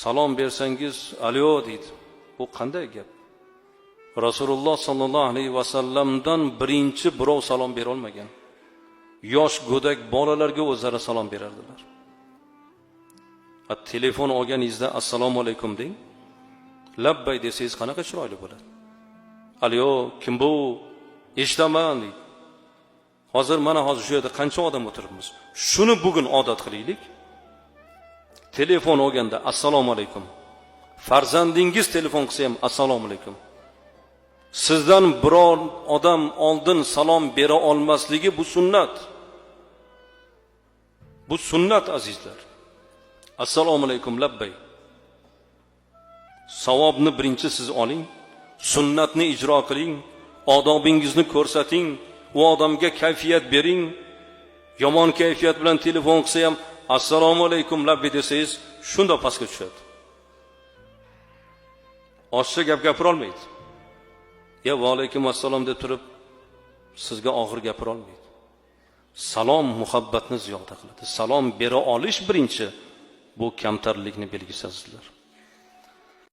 Salom bersangiz, "Alo" deydi. Bu qanday gap? Rasululloh sollallohu alayhi vasallamdan birinchi birov salom bera olmagan. Yosh go'dak bolalarga o'zlari salom berardilar. Telefon olganingizda "Assalomu alaykum" deng. "Labbay" desangiz qanaqa chiroyli bo'ladi. "Alo, kim bu? Eshitaman" deydi. Hozir mana hozir shu yerda qancha odam o'tiribmiz. Shuni bugun odat qilaylik. Telefon olganda "Assalomu alaykum". Farzandingiz telefon qilsa ham "Assalomu alaykum". Sizdan biror odam oldin salom bera olmasligi bu sunnat. Bu sunnat, azizlar. "Assalomu alaykum, labbay". Savobni birinchi siz oling, sunnatni ijro qiling, odobingizni ko'rsating, u odamga kayfiyat bering. Yomon kayfiyat bilan telefon qilsa ham "Assalomu alaykum, labbay" desangiz, shundoq pastga tushadi. Ochiqcha gap gapira olmaydi. Ya "Va alaykum assalom" deb turib sizga og'ir gapira olmaydi. Salom muhabbatni ziyoda qiladi. Salom bera olish birinchi bu kamtarlikni belgisi, azizlar.